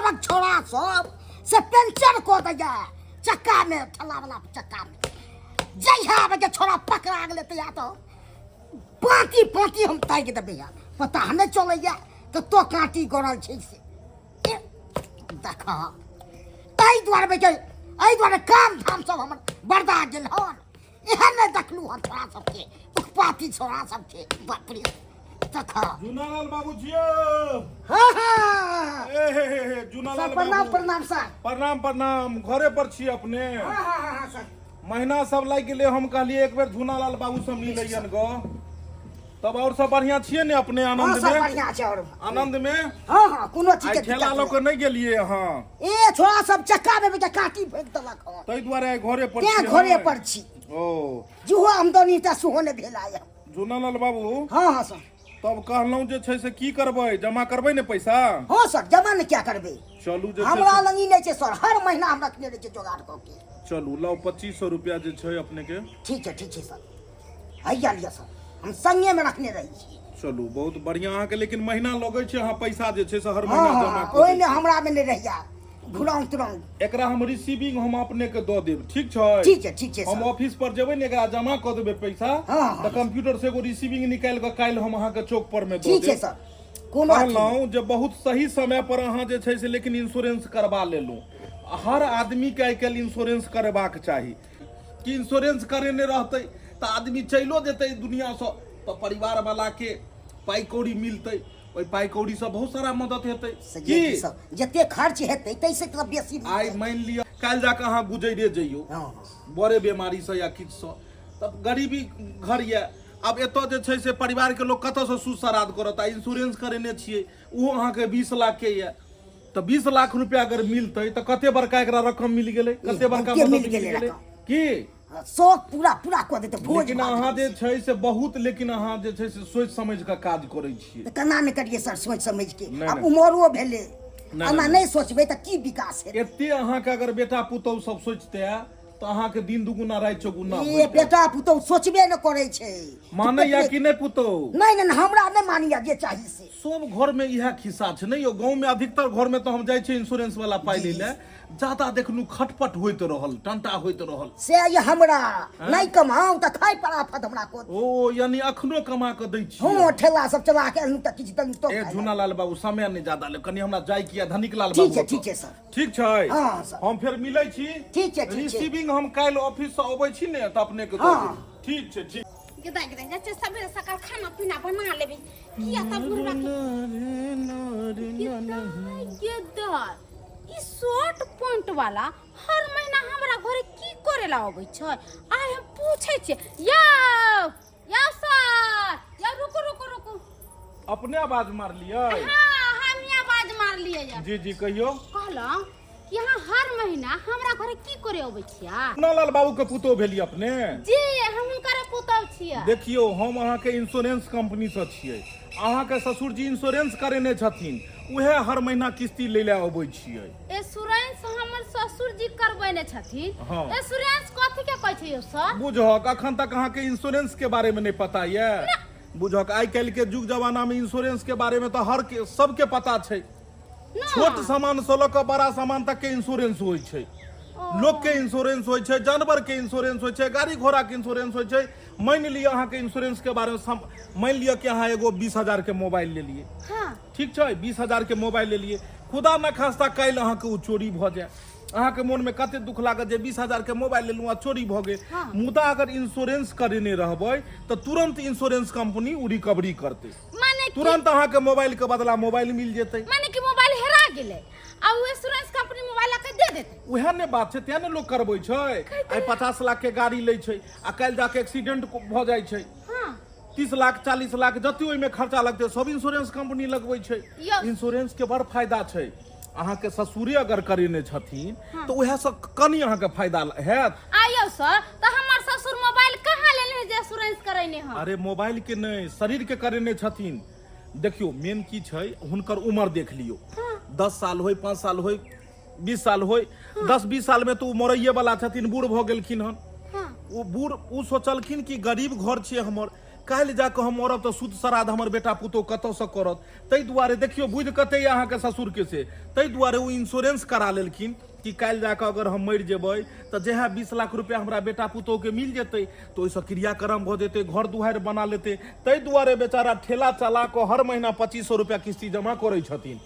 गामक छोड़ा सब से पेंचर कऽ दैया चक्कामे, ठेलावला चक्कामे। जहिया आबैके छोड़ा पकड़ा गेलै तहिया तऽ पाँति पाँति हम ताकि देबै। पता नहि चलैया कतऽ काँटी गड़ल छै से। ए, देख, ताहि दुआरे बेचे, एहि दुआरे काम धाम सब हमर बर्दा गेल हन। एहन नहि देखलहुँ हन छोड़ा सबके, उत्पाती छोड़ा सबके, बाप रे। देख, जुनालाल बाबू छियो? हाँ हाँ। ए हे हे हे, जुनालाल सर, प्रणाम। बाबू। प्रणाम सर। प्रणाम प्रणाम। घरे पर छी अपने? हाँ हाँ हाँ हाँ सर। महीना सब लागि गेलै, हम कहलियै एक बेर झुनालाल बाबू से मिलैयन गो। तब और सब बढ़िया छियै ने अपने? हाँ। आनंद सब में? बढ़िया छै। और आनंद में? हाँ हाँ, कोनो चीज आइ के ठेला दिक्कत लऽ कऽ नहि। नहि गेलियै अहाँ? ए, छोड़ा सब चक्का में बेटा काटी फेंक देलक हन। ताहि दुआरे आइ घरे पर तें छियै? घरे नहि? पर छी। ओ जेहो आमदनी तऽ सेहो नहि भेल आइ। झुनालाल बाबू। हाँ हाँ सर। तब कहलहुँ जे छै से की करबै, जमा करबै ने पैसा? हाँ सर, जमा ने क्या करबै? चलू जे छै हमरा से- लग ई नहि छै सर, हर महीना हम रखने रहै छियै जोगाड़ कऽ के। चलू, लाउ, 2500 रुपया जे छै अपने के। ठीक छै, ठीक छै सर, हैया लिअ सर, हम संगे मे रखने रहै छी। चलू, बहुत बढ़िया अहाँके। लेकिन महीना लगै छै, अहाँ पैसा जे छै से हर हँ महीना हँ जमा हँ कऽ दै ओहिमे हमरा मे नहि रहैया घुराउ तुराउ। एकरा हम रिसीविंग हम अपने के दऽ देब, ठीक छै? ठीक छै, ठीक छै हम सर। ऑफिस पर जेबै ने, एकरा जमा कऽ देबै पैसा। हँ, हँ। तऽ कंप्यूटर से एगो रिसीविंग निकालि कऽ काल्हि हम अहाँके चौक पर मे दऽ ठीक छै देब। सर, कोनो अथी नहि। कहलहुँ जे बहुत सही समय पर अहाँ जे छै से लेकिन इंश्योरेंस करबा लेलहुँ। हर आदमीके आइ काल्हि इंश्योरेंस करेबाक चाही कि इंश्योरेंस करेने रहतै तऽ आदमी चलिओ जेतै दुनिआँसँ तऽ परिवारवलाके पाइ कौड़ी मिलतै, ओहि पाइ कौड़ीसँ बहुत सारा मदद हेतै। से की जे सब जते खर्च हेतै ताहिसँ तऽ बेसी आइ मिलतै। मानि लिअ काल्हि जाकऽ अहाँ गुजरे जइयौ बड़े बेमारीसँ या किछुसँ, तब गरीबी घर यऽ, आब एतऽ जे छै से परिवारके लोक कतऽसँ सुद सराद करत? आ इंश्योरेंस करेने छियै, ओहो अहाँके 20 लाखके यऽ, तऽ 20 लाख रुपया अगर मिलतै तऽ कते बड़का एकरा रकम मिल गेलै, कते बड़का बहुते मदद मिल मिल गेलै गेलै रकम। की हाँ, शौक पूरा पूरा कऽ देतै भोज लेकिन भात। अहाँ जे छै से बहुत, लेकिन अहाँ जे छै से सोचि समझि कऽ काज करै छियै। तऽ केना नहि करियै सर सोचि समझि के? नहि, आब नहि। उमरो भेलै। नहि, एना नहि। नहि सोचबै तऽ की विकास हेतै? एते अहाँके अगर बेटा पुतहु सब सोचते तऽ अहाँके दिन दुगुना राति चौगुना ए होइते। बेटा पुतहु सोचबे नहि करै छै। मानैया कि नहि पुतहु? नहि नहि नहि, हमरा नहि मानिया, जे चाही से। सब घर में इएह खिस्सा छै ने यौ? गाँव में अधिकतर घर में तऽ हम जाइ छियै इंश्योरेंस वाला पाइ लै लए, जादा देखलू खटपट होइत रहल, टंटा होइत रहल। से ये हमरा नहि कमाउ तऽ खाय पर आफत हमरा को। ओ यानी अखनो कमा कऽ दै छियै? हम ठेला सब चला के अनलहुँ तऽ किछु देलहुँ तो ए खाय लए। झूनालाल बाबू, समय नहि ज्यादा ले, कनि हमरा जाय के यऽ धनिक लाल ठीक बाबू छै, ओतऽ। ठीक छै सर। ठीक छै? हँ, सर। हम फेर मिलै छी। ठीक छै, ठीक छै। रिसीविंग हम काल्हि ऑफिस से अबै छी ने तऽ अपने के दऽ हँ। देब। ठीक छै, ठीक। गेदा गेदा जाइ छै, सबेरे सकाल खाना पीना बना लेबै, किया तब बुढ़बा के गेदा ई शॉर्ट पैंट वाला हर महीना हमरा घरे की करे ला अबै छै? आइ हम पूछै छियै। यौ यौ सर, यौ, रुकू रुकू रुकू। अपने आवाज मारलियै? हाँ, हम ही आवाज मारलियै यऽ। जी जी, कहियौ। कहलहुँ कि अहाँ हर महीना हमरा घरे की करे अबै छियै? लाल बाबू के पुतोह भेलियै अपने? जी, हम हुनकर पुतोह छियै। देखियौ, हम अहाँके इंश्योरेंस कंपनी से छियै। अहाँके ससुरजी इंश्योरेंस करेने छथिन, उएह हर महीना किस्ती लै लए अबै छियै। इंश्योरेंस हमर ससुर जी करबेने छथिन? हाँ। इंश्योरेंस कथी के कहै छै यौ सर? बुझहक अखन तक अहाँके इंश्योरेंस के बारे में नहीं पता यऽ? बुझहक आइ काल्हि के युग जमाना में इंश्योरेंस के बारे में तऽ हर के सबके पता छै। ना। छोट सामान से लऽ कऽ बड़ा सामान तक के इंश्योरेंस होइ छै। लोक के इंश्योरेंस होइ छै, जानवर के इंश्योरेंस होइ छै, गाड़ी घोड़ा के इंश्योरेंस होइ छै। मानि लिअ अहाँके इंश्योरेंस के बारे में मानि लिअ कि अहाँ एगो 20,000 के मोबाइल लेलियै। ठीक छै, 20,000 के मोबाइल लेलियै, खुदा न खास्ता काल्हि अहाँके ओ चोरी भऽ जाय, अहाँके मोनमे कते दुख लागत जे 20,000 के मोबाइल लेलहुँ आ चोरी भऽ गेल। मुदा अगर इंश्योरेंस करेने रहबै तऽ तुरन्त इंश्योरेंस कंपनी ओ रिकवरी करतै। माने कि तुरन्त अहाँके मोबाइल के बदला मोबाइल मिल जेतै। माने कि मोबाइल हेरा गेलै आ ओ इंश्योरेंस कंपनी मोबाइल लाके दे देतै? उएह ने बात छै, तें ने लोक करबै छै। आइ 50 लाख के गाड़ी लै छै आ काल्हि जाके एक्सीडेंट भऽ जाइ छै। 30 लाख, 40 लाख जते ओहिमे खर्चा लगतै सब इंश्योरेंस कंपनी लगबै छै। इंश्योरेंस के बड़ फायदा छै। अहाँके ससुरे अगर करेने छथिन तऽ उएह से कनि अहाँके फायदा हैत। आयौ सर, तऽ हमर ससुर मोबाइल कहाँ लेने जे इंश्योरेंस करेने हन? अरे मोबाइल के नहि, शरीर के करेने छथिन। देखियौ, मेन की छै, हुनकर उमर देख लियौ। 10 साल होय, 5 साल होय, 20 साल होय, 10-20 साल में तऽ ओ मरैये वाला छथिन, बूढ़ भऽ गेलखिन हन। ओ बूढ़, ओ सोचलखिन कि गरीब घर छियै हमर, काल्हि जा कऽ हम मरब तऽ शुद्ध श्राद्ध हमर बेटा पुतोह कतऽसँ करत? ताहि दुआरे देखियौ बुद्धि कते यऽ अहाँके ससुरके से, ताहि दुआरे ओ इंश्योरेंस करा लेलखिन कि काल्हि जा कऽ अगर हम मरि जेबै तऽ जएह 20 लाख रुपया हमरा बेटा पुतोहके मिल जेतै तऽ ओहिसँ क्रियाक्रम भऽ जेतै, घर दुआरि बना लेतै। ताहि दुआरे बेचारा ठेला चला कऽ हर महीना 2500 रुपया किस्ती जमा करै छथिन।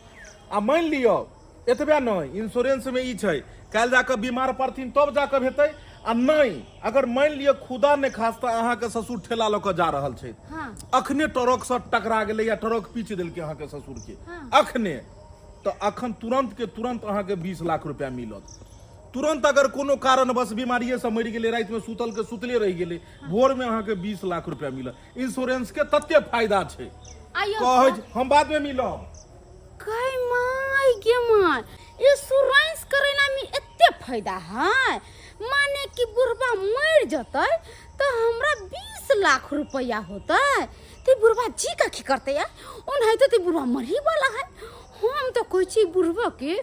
आ मानि लिअ एतबे नहि, इंश्योरेंसमे ई छै काल्हि जा कऽ बीमार पड़थिन तब जा कऽ हेतै, आ नहि अगर मानि लिअ खुदा नहि खास तऽ अहाँके ससुर ठेला लऽ कऽ जा रहल छथि, अखने ट्रकसँ टकरा गेलै या ट्रक पीच देलकै अहाँके ससुरके अखने, तऽ अखन तुरन्त के तुरन्त अहाँके 20 लाख रुपया मिलत तुरन्त। अगर कोनो कारणवश बीमारिएसँ मरि गेलै, रातिमे सुतल के सुतले रहि गेलै, भोरमे अहाँके 20 लाख रुपया मिलत। इंश्योरेंसके तते फायदा छै। कहै हम बादमे मिलब। कै my गे my, insurance करेला में एते फायदा है, माने कि बुढ़बा मर जतै तो हमरा 20 लाख रुपया होतै। ते बुढ़बा जी का की करते यार, ओनाहिते ते बुढ़बा मरही वाला है। हम तो कहै छी बुढ़बा के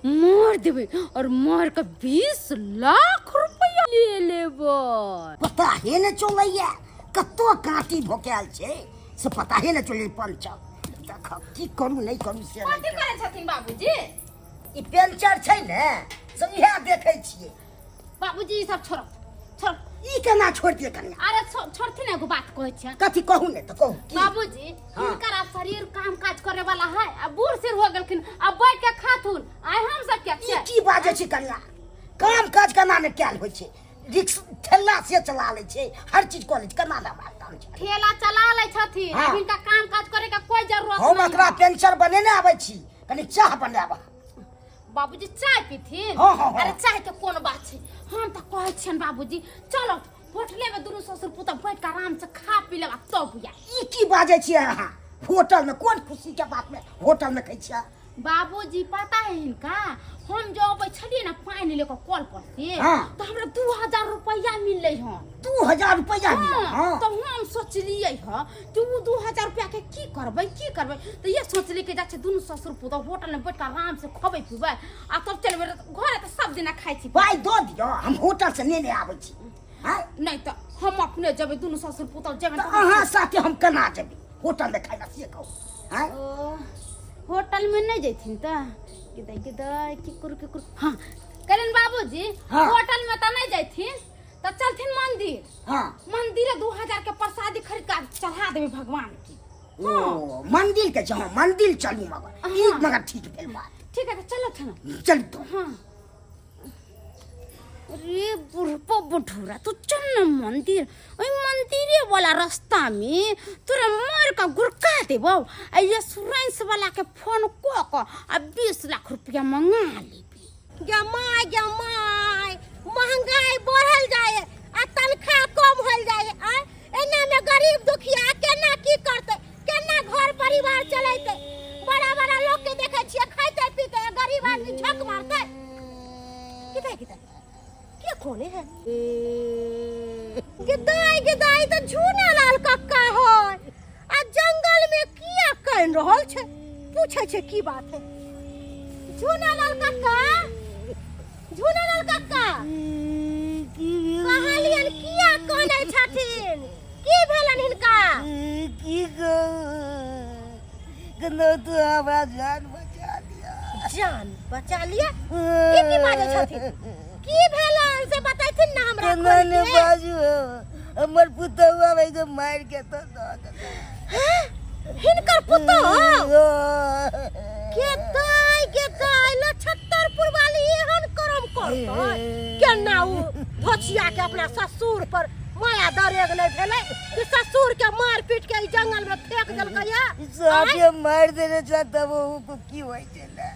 मार देबै और मार के 20 लाख रुपया ले लेबै। पता हे ने चलैया कतो काँटी भोकायल छै से पता हे ने चलै। पंचर देख की करू नहि करू से नहि। कथी करै छथिन बाबूजी? ई पेंचर छै ने से इएह देखै छियै। बाबूजी ई सब छोड़ो छोड़ो। ई केना छोड़ि दियै कनिया? अरे छोड़थिन, एगो बात कहै छियनि। कथी कहू ने तऽ कहू की? बाबूजी हाँ। हिनकर आब शरीर काम काज करे वाला है, आ बूढ़ सिर हो गेलखिन, अब बैठ के खाथुन, आइ हम सब के ई की बाजै छी कनिया? काम काज केना ने कयल होइ छै, रिक्स ठेला से चला लै छै, हर चीज कऽ लै छै, केना ने हमरा काम छै? ठेला चला लै छथिन। हाँ। आब हिनका काम काज करे के कोई जरूरत हम नहीं एकरा है। पेंचर बनेने आबै छी, कनि चाह बनायब। बाबूजी चाय पीथिन? हाँ, हाँ, हाँ। अरे चाय के कोन बात छै, हम तऽ कहै छियनि बाबूजी चलो होटले में दुनू ससुर पुतहु बैठ के आराम से खा पी लेब आ तब या। ई की बाजै छियै अहाँ? होटल में कोन खुशी के बात में होटल में खाइ छियै? बाबूजी पता है हिनका, हम जो अबै छलियै ने पानि लेके कल पर से, हाँ। तऽ हमरा 2000 रुपैआ मिललै हन। 2000 रुपैआ मिलल? हाँ, हाँ। तऽ हम सोचलियै हँ कि ओ 2000 रुपैआ के की करबै की करबै, तऽ ये सोचलियै कि जा छै दुनू ससुर पुतहु होटल में बैठ के आराम से खबै पीबै आ तब चलबै घरे, तऽ सब दिना खाइ छी। पाइ दऽ दिअ, हम होटल से नेने आबै छी। आँय? नहि तऽ हम अपने जेबै, दुनू ससुर पुतहु जेबै। तऽ अहाँ साथे हम केना जेबै होटल में खाइ लए से कहू? आँय? ओ होटल में नहीं जैथिन तऽ किदै किदै की करू की करू। हाँ कहलियनि बाबूजी, हाँ। होटल में तऽ नहीं जैथिन तऽ चलथिन मंदिर। हाँ। मंदिर 2000 के प्रसादी खरीद के चढ़ा देबै भगवान के। ओ मंदिर के छै, हाँ मंदिर चलू, मगर ई हाँ। मगर ठीक भेल बात। ठीक है तऽ चलो ना। चलू तो। हाँ अरे बुढ़पो बुढ़ूरा, तू चल ना मंदिर, ओई मंदिरे वाला रास्ता में तोरा मार के गुड़का देबौ आ ये इंश्योरेंस वाला के फोन क क आ 20 लाख रुपया मंगा लेबी। गे my गे my, महंगाई बढ़ल जाए आ तनख्वाह कम होल जाए, आ एना में गरीब दुखिया केना की करतै, केना घर परिवार चलेतै? बड़ा बड़ा लोग के देखै छियै खाइते पीते, गरीब आदमी झक मारतै। किधर किधर के कोने है? गिदाई गिदाई तऽ झूना लाल कक्का है, आ जंगल में किया कान रहल छै? पूछै छै की बात है। झूना लाल कक्का, झूना लाल कक्का, कहलियन किया कानै छथिन, की भेलन हिनका? की कहू, तू हमरा जान बचा लिया। जान बचा लिया? ई की बाजै छथिन? की भेलन से बतैथिन ना हमरा। केना खोलि ने के। बाजू, हमर पुतहु आबै के मारि के तो दऽ देलक। हैं? हिनकर पुतहु के दाय के दाय, लछत्तरपुर वाली एहन करम करतै? केना उ धोछिया के अपना ससुर पर माया दरेग नहि भेलै कि ससुर के मार पीट के ई जंगल में फेंक देलकै या? साफे मारि देने छल तब ओहू को की होइ छलै।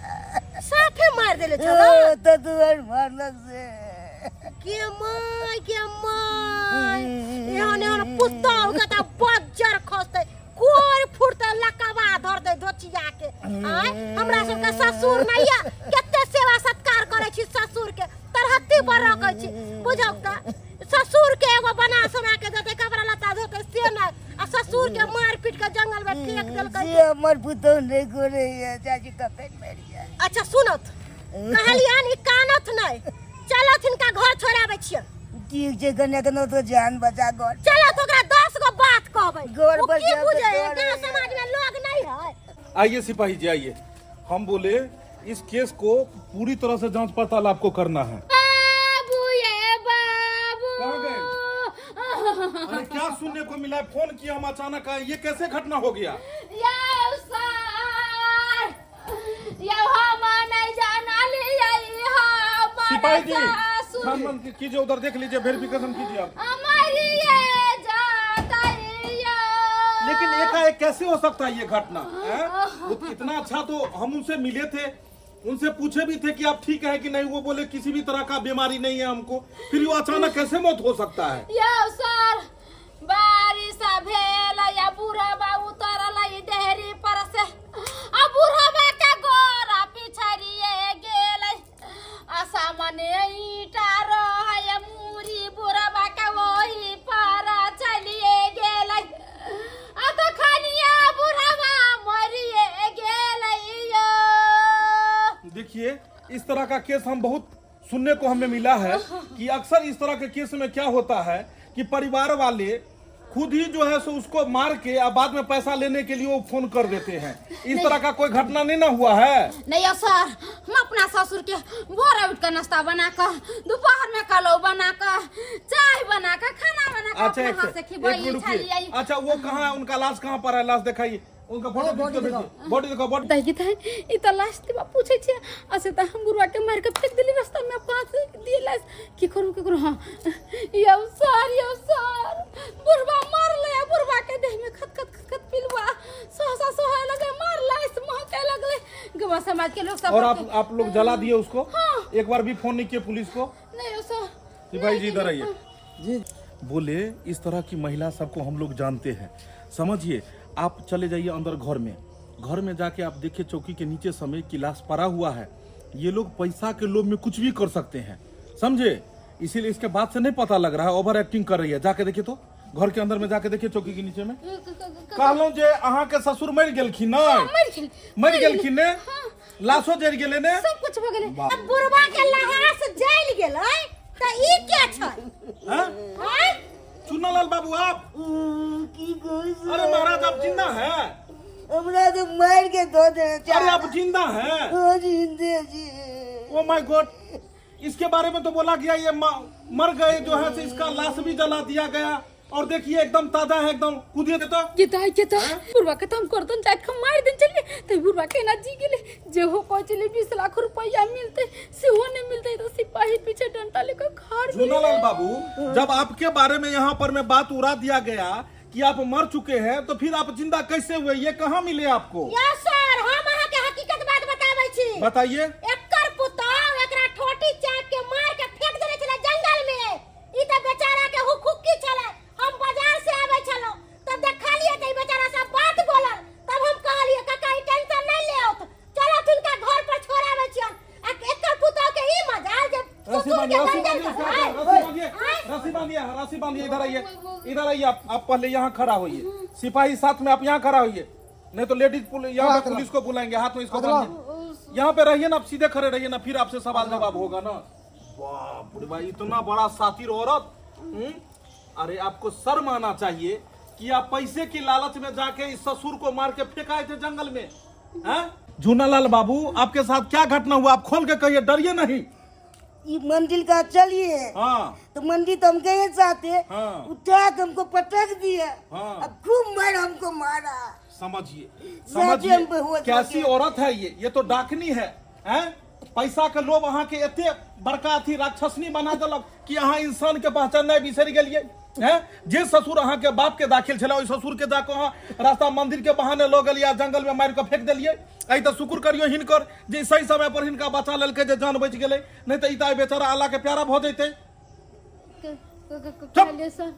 साफे मार देले छल? तऽ दुआर मारलक से। के my के my, एहन एहन पुतहु के तऽ बज्जर खसतै, कोर फुटतै, लकवा धरतै धोचिया के। आँय, हमरा सबके ससुर नहि यऽ, कते सेवा सत्कार करै छी, ससुर के तरहत्ती पर रखै छी। बुझौ तऽ ससुर के एगो बना सोना के देतै, कपड़ा लत्ता धोतै से नहि, आ ससुर के मार पीट के जंगल में फेंक देलकै। से हमर पुतहु नहि करैया चाची, कखन मरि जाय। अच्छा सुनत, कहलियन ई कानत नहि, चलत हिनका घर छोड़ाबै छियन। ठीक छै, कने कने तो जान बचा घर चलत, ओकरा 10 गो बात कहबै? गोर ओ की बजाब बुझै तऽ गाँव समाज में लोग नहीं है। आइए सिपाही जी आइए। हम बोले इस केस को पूरी तरह से जांच पड़ताल आपको करना है। बाबू ये बाबू। कहाँ गए? अरे क्या सुनने को मिला है? फोन किया हम अचानक आए, ये कैसे घटना हो गया? यौ सर, यौ हम नहीं जानलियै, हमर सिपाही जी सासुर छानबीन कीजिए, उधर देख लीजिए, वेरिफिकेशन कीजिए आप। मरिए जातैया। लेकिन एकाएक कैसे हो सकता है ये घटना, हैं? वो इतना अच्छा तो हम उनसे मिले थे, उनसे पूछे भी थे कि आप ठीक है कि नहीं, वो बोले किसी भी तरह का बीमारी नहीं है हमको, फिर वो अचानक कैसे मौत हो सकता है? यौ सर, बारिश भेल या बुढ़बा उतरल ई देहरी पर से, आ बुढ़बा के गोरा पिछड़िए गेल, आ सामने ईटा रहै, मूरी बुढ़बा के ओही पर चलिए गेल, आ तखनिए बुढ़बा मरिए गेल यौ। देखिए इस तरह का केस हम बहुत सुनने को हमें मिला है कि अक्सर इस तरह के केस में क्या होता है कि परिवार वाले खुद ही जो है सो उसको मार के और बाद में पैसा लेने के लिए वो फोन कर देते हैं। इस तरह का कोई घटना नहीं ना हुआ है? नहीं यौ सर, हम अपना ससुर के भोरे उठ के नाश्ता बना के, दोपहर में कलौ बना के, चाय बना के, खाना बना के अच्छा अपना एक हाथ से एक खिबाई मिनट रुकिए। छलियै। अच्छा वो कहाँ है, उनका लाश कहाँ पर है? लाश दिखाइए, उनका फोटो खींच के भेजिए। बॉडी दिखाओ, बॉडी। दाई दाई, ई त लाश दिबा पूछै छै, आ से त हम बुढ़वा के मारि के फेंक देली रास्ता में, पाँच दिए लाश की करू की करू। हाँ यौ सर, यौ सर, बुढ़वा मरले आ बुढ़वा के देह में खत खत खत खत पिलुआ सहसा सोहे लगे, मारले से महके लगले, गाँव समाज के लोग सब। और आप लोग जला दिए उसको? हाँ। एक बार भी फोन नहीं किए पुलिस को? नहीं यौ सर। सिपाही जी इधर आइए। जी। बोले इस तरह की महिला सबको हम लोग जानते हैं, समझिए। आप चले जाइए अंदर घर में, घर में जाके आप देखिए चौकी के नीचे समय की लाश पड़ा हुआ है। ये लोग पैसा के लोभ में कुछ भी कर सकते हैं, समझे? इसीलिए इसके बाद से नहीं पता लग रहा है, ओवर एक्टिंग कर रही है। जाके देखिए तो घर के अंदर में जाके देखिए चौकी के नीचे में। कहलहुँ जे अहाँ के ससुर मरि गेलखिन ने? मरि गेल। मरि गेलखिन ने? लाशो जरि गेलै ने? सब कुछ भऽ गेलै। बाप। अब बुढ़वा के लहास जलि गेलै तऽ ई के छै? हाँ? आँय? चुन्नालाल बाबू आप? की कहै छी? अरे महाराज आप जिंदा हैं? हमरा तो मार के धो देने। अरे आप जिंदा हैं? हाँ, जिंदे जी। ओ my God, इसके बारे में तो बोला गया ये मर गए जो है से इसका लाश भी जला दिया गया, और देखिए एकदम ताजा है, एकदम कूदिए तो। गेता गेता, बुढ़वा के तो हम गर्दन चाटि के मारि देने छलियै, तऽ बुढ़वा केना जी गेलै? जेहो कहै छलै 20 लाख रुपैआ मिलतै, सेहो नहि मिलतै, तऽ सिपाही पीछे डंटा लेकर खाड़ भेलै। झूनालाल बाबू, जब आपके बारे में यहाँ पर में बात उड़ा दिया गया कि आप मर चुके हैं, तो फिर आप जिंदा कैसे हुए? ये कहाँ मिले आपको? यौ सर, हम अहाँ के हकीकत बात बताबै छी। बताइए। एकर पुतोह एकरा ठोटी चाटि के मार के फेंक देने छलै जंगल में। ई तऽ बेचारा के हुकहुक्की छलै। हम बाजार से आबै छलहुँ तब देखलियै तऽ ई बेचारा सब बात बोलल, तब हम कहलियै काका ई टेंशन नहीं लेओत, चलो तिनका घर पर छोड़ाबै छियन। आ एकर पुतोह के ई मजाल जे रस्सी ससुर बांधिए, के रस्सी गंजन बांधिए, करबै। रस्सी बांधिए, रस्सी बांधिए, रस्सी बांधिए, इधर आइए, इधर आइए। आप पहले यहाँ खड़ा होइए, सिपाही साथ में आप यहाँ खड़ा होइए, नहीं तो लेडीज यहाँ पे पुलिस को बुलाएंगे। हाथ में इसको बांधिए, यहाँ पे रहिए ना, आप सीधे खड़े रहिए ना, फिर आपसे सवाल जवाब होगा ना। बाप रे भाई, इतना बड़ा सातिर औरत। अरे आपको शर्म आना चाहिए कि आप पैसे की लालच में जाके इस ससुर को मार के फेंकाए थे जंगल में, हैं? झूनालाल बाबू, आपके साथ क्या घटना हुआ आप खोल के कहिए, डरिए नहीं। ये मंदिर का चलिए। हाँ। तो मंदिर तो हम गए साथे। हाँ। उठा के हमको पटक दिया। हाँ। अब खूब मार हमको मारा। समझिए, साथे हम समझिए बेहोश हो कैसी गए। औरत है ये तो डाकनी है, हैं? पैसा के लोभ अहाँ के एते बड़का अथी राक्षसनी बना देलक कि अहाँ इंसान के पहचाननाइ बिसरि गेलियै, हैं? जे ससुर अहाँ के बाप के दाखिल छलै, ओहि ससुर के जाके अहाँ रास्ता मंदिर के बहाने लऽ गेलियै आ जंगल में मारि के फेंक देलियै। एहि तऽ शुक्र करियौ हिनकर जे सही समय पर हिनका बचा लेलकै, जे जान बचि गेलै, नहि तऽ ई तऽ आइ बेचारा अल्लाह के प्यारा भऽ जैतै। कहलियै सर,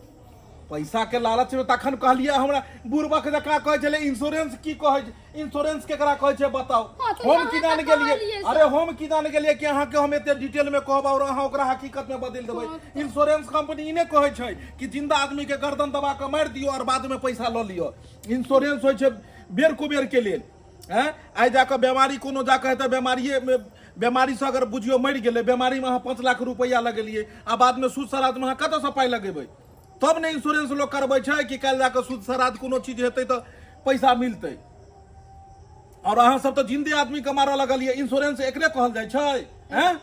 पैसा के लालच में तखन कहलियै हमरा बुढ़बक जकाँ कहै छलै इंश्योरेंस की कहै छै, इंश्योरेंस केकरा कहै छै बताउ। हाँ, तऽ हम अहाँ की तऽ जान गेलियै? कहलियै सर। अरे हम की जान गेलियै कि अहाँके हम एते डिटेल में कहब और अहाँ ओकरा हकीकत में बदलि देबै। इंश्योरेंस कंपनी ई नहि कहै छै कि जिंदा आदमी के गर्दन दबा के मारि दियौ और बाद में पैसा लऽ लिअ। इंश्योरेंस होइ छै बेर कुबेर के लेल, हैं? आइ जाकऽ बेमारी कोनो जाकऽ हेतै, बेमारिए मे, बेमारीसँ अगर बुझियौ मरि गेलै, बेमारीमे अहाँ 5 लाख रुपैआ लगेलियै आ बादमे सूद सरादमे अहाँ कतऽसँ पाइ लगेबै? तब ने इंश्योरेंस लोग करबै छै कि काल्हि जाकऽ सूद सराद कोनो चीज हेतै तऽ पैसा मिलतै। और अहाँ सब तऽ जिन्दे आदमी के मारऽ लगलियै। इंश्योरेंस एकरे कहल जाइ छै? हैं,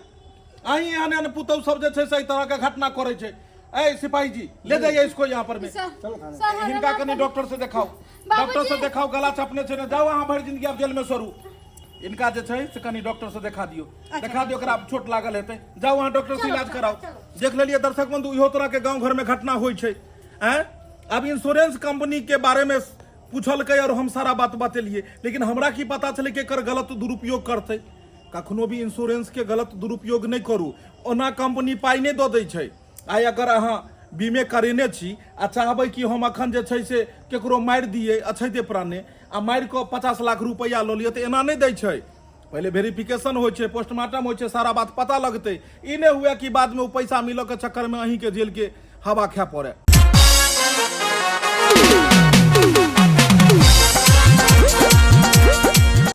अहीं एहन एहन पुतहु सब जे छै से एहि तरह के घटना करै छै। ए सिपाही जी, ले जाइए इसको यहाँ पर में। सर, सर, हमरा हिनका माफ कनि कर- डॉक्टर से देखाउ। बाबूजी। डॉक्टर से देखाउ, गला चपने छै ने। जाउ, अहाँ भरि जिंदगी आब जेल में सरू। इनका जे छै से कनि डॉक्टर से देखा दियौ, देखा दियौ। एकरा चोट लागल हेतै। जाउ अहाँ डॉक्टर से इलाज कराउ। देख लेलियै दर्शक बंधु, इहो तरह के गाँव घर में घटना होइ छै। आँय, आब इंश्योरेंस कंपनी के बारे में पूछलकै और हम सारा बात बतेलियै, लेकिन हमरा की पता छलै कि एकर गलत दुरुपयोग करतै। कखनो भी इंश्योरेंस के गलत दुरुपयोग नहि करू। ओना कंपनी पाइ नहि दऽ दै छै। आइ अगर अहाँ बीमे करेने छी आ चाहबै कि हम अखन जे छै से केकरो मारि दियै अछैते प्राणे आ मारि कऽ 50 लाख रुपैआ लऽ लिअ, तऽ एना नहि दै छै। पहिले वेरिफिकेशन होइ छै, पोस्टमार्टम होइ छै, सारा बात पता लगतै। ई नहि हुए कि बादमे ओ पैसा मिलऽ के चक्करमे अहीँके जेलके हवा खाय पड़े।